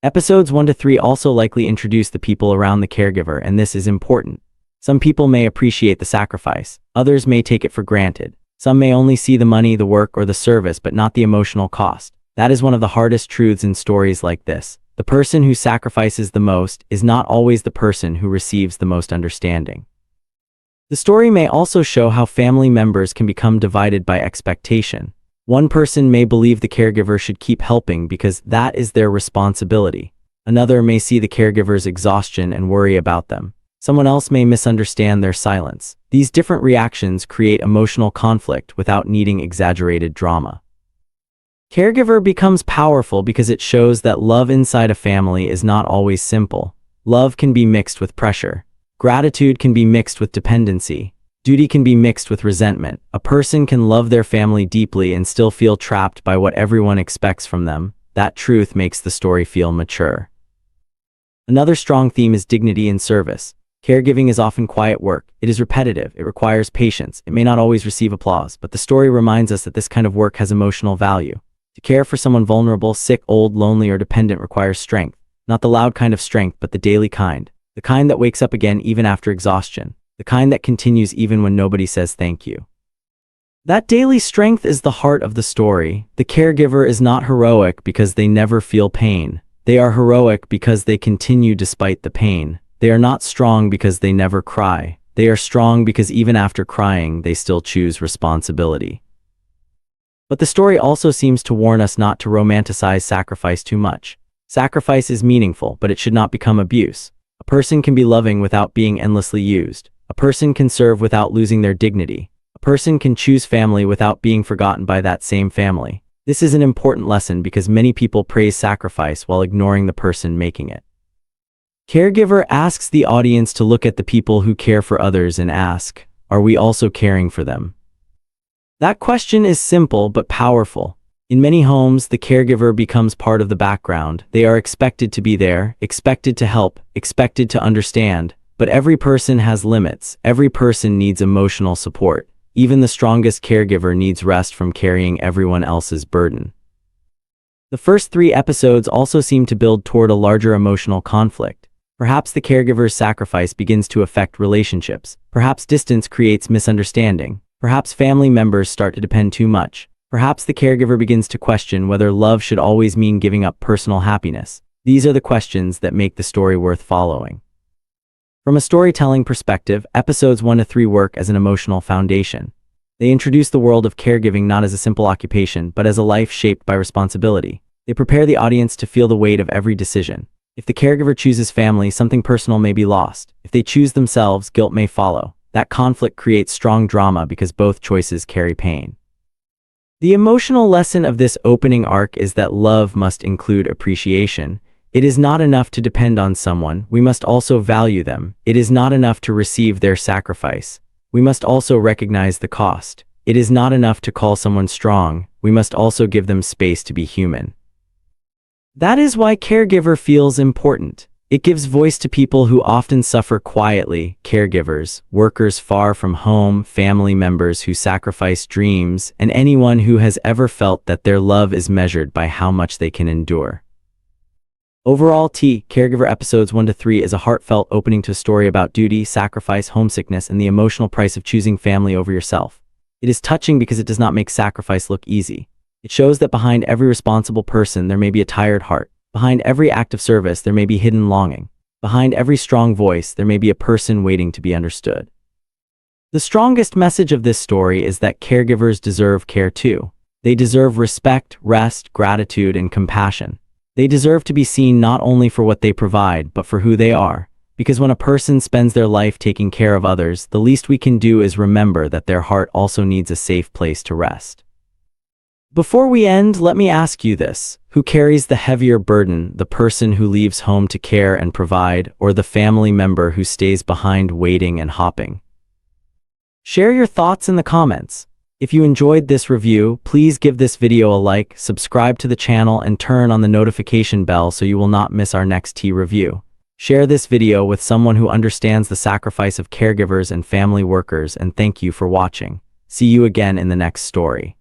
Episodes one to three also likely introduce the people around the caregiver, and this is important. Some people may appreciate the sacrifice, others may take it for granted. Some may only see the money, the work, or the service, but not the emotional cost. That is one of the hardest truths in stories like this. The person who sacrifices the most is not always the person who receives the most understanding. The story may also show how family members can become divided by expectation. One person may believe the caregiver should keep helping because that is their responsibility. Another may see the caregiver's exhaustion and worry about them. Someone else may misunderstand their silence. These different reactions create emotional conflict without needing exaggerated drama. Caregiver becomes powerful because it shows that love inside a family is not always simple. Love can be mixed with pressure. Gratitude can be mixed with dependency. Duty can be mixed with resentment. A person can love their family deeply and still feel trapped by what everyone expects from them. That truth makes the story feel mature. Another strong theme is dignity in service. Caregiving is often quiet work. It is repetitive. It requires patience. It may not always receive applause, but the story reminds us that this kind of work has emotional value. To care for someone vulnerable, sick, old, lonely, or dependent requires strength. Not the loud kind of strength, but the daily kind. The kind that wakes up again even after exhaustion. The kind that continues even when nobody says thank you. That daily strength is the heart of the story. The caregiver is not heroic because they never feel pain. They are heroic because they continue despite the pain. They are not strong because they never cry. They are strong because even after crying, they still choose responsibility. But the story also seems to warn us not to romanticize sacrifice too much. Sacrifice is meaningful, but it should not become abuse. A person can be loving without being endlessly used. A person can serve without losing their dignity. A person can choose family without being forgotten by that same family. This is an important lesson because many people praise sacrifice while ignoring the person making it. Caregiver asks the audience to look at the people who care for others and ask, "Are we also caring for them?" That question is simple but powerful. In many homes, the caregiver becomes part of the background. They are expected to be there, expected to help, expected to understand. But every person has limits. Every person needs emotional support. Even the strongest caregiver needs rest from carrying everyone else's burden. The first three episodes also seem to build toward a larger emotional conflict. Perhaps the caregiver's sacrifice begins to affect relationships. Perhaps distance creates misunderstanding. Perhaps family members start to depend too much. Perhaps the caregiver begins to question whether love should always mean giving up personal happiness. These are the questions that make the story worth following. From a storytelling perspective, episodes one to three work as an emotional foundation. They introduce the world of caregiving not as a simple occupation, but as a life shaped by responsibility. They prepare the audience to feel the weight of every decision. If the caregiver chooses family, something personal may be lost. If they choose themselves, guilt may follow. That conflict creates strong drama because both choices carry pain. The emotional lesson of this opening arc is that love must include appreciation. It is not enough to depend on someone, we must also value them. It is not enough to receive their sacrifice. We must also recognize the cost. It is not enough to call someone strong, we must also give them space to be human. That is why caregiver feels important. It gives voice to people who often suffer quietly, caregivers, workers far from home, family members who sacrifice dreams, and anyone who has ever felt that their love is measured by how much they can endure. Overall, T, Caregiver episodes one to three is a heartfelt opening to a story about duty, sacrifice, homesickness, and the emotional price of choosing family over yourself. It is touching because it does not make sacrifice look easy. It shows that behind every responsible person there may be a tired heart. Behind every act of service there may be hidden longing. Behind every strong voice there may be a person waiting to be understood. The strongest message of this story is that caregivers deserve care too. They deserve respect, rest, gratitude, and compassion. They deserve to be seen not only for what they provide, but for who they are. Because when a person spends their life taking care of others, the least we can do is remember that their heart also needs a safe place to rest. Before we end, let me ask you this. Who carries the heavier burden, the person who leaves home to care and provide, or the family member who stays behind waiting and hoping? Share your thoughts in the comments. If you enjoyed this review, please give this video a like, subscribe to the channel, and turn on the notification bell so you will not miss our next T review. Share this video with someone who understands the sacrifice of caregivers and family workers, and thank you for watching. See you again in the next story.